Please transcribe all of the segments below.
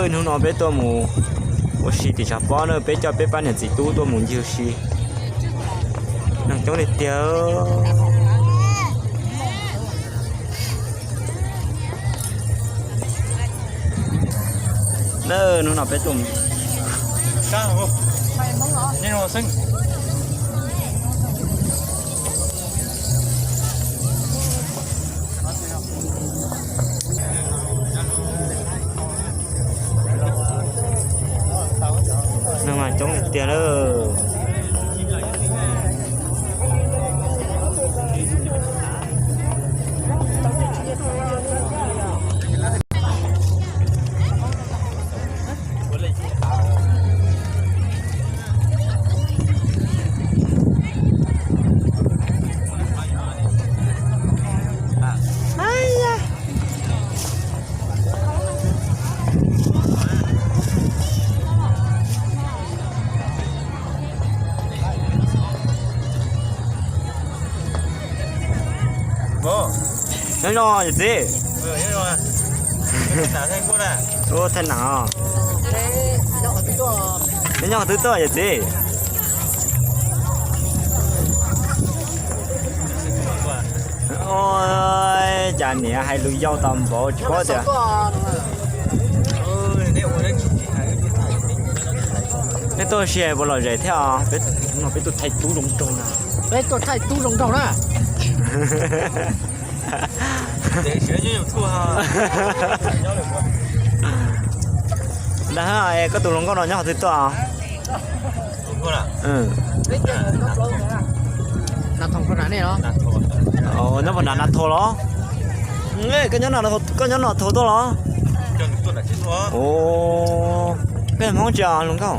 Hnub no peb tuaj mus ua si tim tshav pob na, peb coj peb pab niam txiv tub tuaj mus ncig ua si. Neeg coob tiag tiag. Na, hnub no peb tuaj mus Neeg mas coob tiag tiag lawm. Nyob zoo yawm txiv. Ua thaij nam os. Neb nyob qhov twg tuaj yawm txiv? Ua cas niam hais lus yau tas npaum tsis paub tias. Neb tuaj ua si puas lom zem thiab os? Peb tuaj thaij tub zoo nraug na. Peb tuaj thaij tub zoo nraug na. Ntag, koj tus hluas nkauj no nyob qhov twg tuaj? Nyob puas nram Nas Thos los? Koj nyob Nas Thos tuaj los? Koj yog Hmoob tsi hluas nkauj?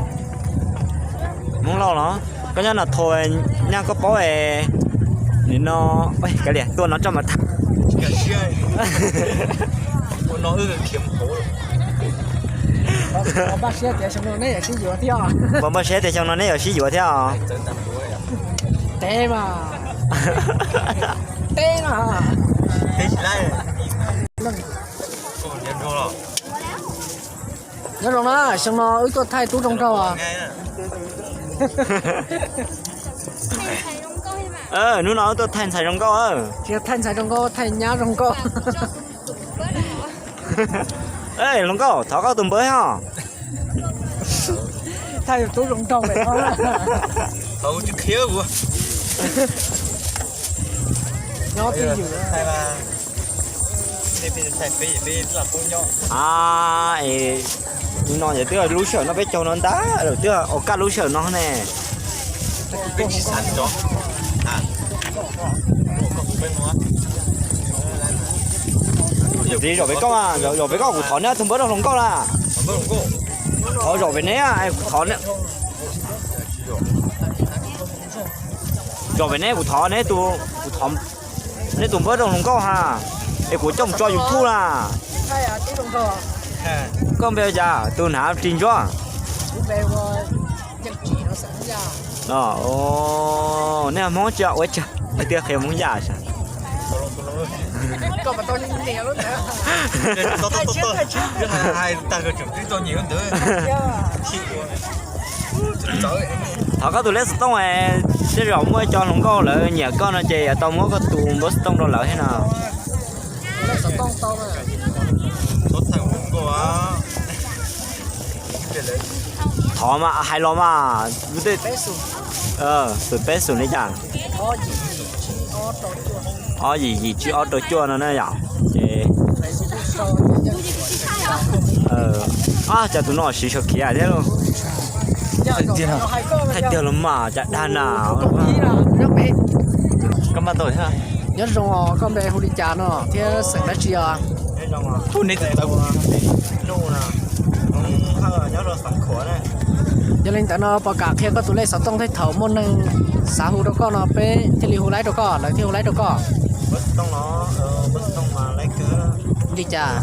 Hmoob Lauj los? Koj nyob Nas Thos, nyaj koj paub nim no, kav liam, tuaj no tso mas tham. Npaj siab tias xyoo no neb yuav sib yuav thiab os. Teb mas, teb mas. Nyob zoo na, xyoo no wb tuaj thaij tub zoo nraug os. Hnub no wb tuaj thaij ntxhais zoo nkauj. Tsis yog thaij ntxhais zoo nkauj, thaij nyab zoo nkauj. Hluas nkauj, thov koj tus npawb os. Thaij tub zoo nraug lawm. Nyob twj ywm. A, nim no ces twb lub sij hawm no peb caug no ntag, twb ua kaj lub sij hawm no ne. Yawm txiv, zaum pem koj, zaum pem koj kuv thov neb tus npawb rau hluas nkauj na. Thov zaum pem neb, kuv thov. Zaum pem neb kuv thov, kuv thov neb tus npawb rau hluas nkauj ha, es kuv coj mus tso YouTube na. Koj npe ua cas? Tus hnav ris ntsuab. Nej Hmoob tsis ua tiag, qhia Hmoob Yaj saib. Thov koj tus lej xov tooj, tej zaum muaj cov hluas nkauj lawv nyiam koj no ces yuav tau muab koj tus npawb xov tooj rau lawv thiab no. Thov mas hais los mas. Xum peb xum li cas? Ob yim yim tsib ob rau cuaj no na yom. Ces, a, cas tus no siv sawv khiav thiab lauj. Thaij tiag los mas cas dag na. Koj npaj tau thiab. Nyob zoo os, koj npe hu li cas no thiab xeem dab tsi os? Hu neb tus tawv. Yog li ntawd no puas kam qhia koj tus lej xov tooj thiab, thaum muaj neeg xav hu rau koj no peb thiaj li hu laib rau koj, lawv thiaj hu laib rau koj? Li cas?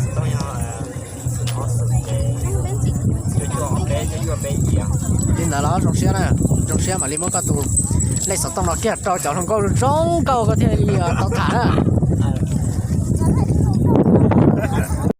Li ntawd los zoo siab na, zoo siab mam li muab koj tus lej xov tooj no kiag rau cov hluas nkauj zoo nkauj koj thiaj li tau tham na.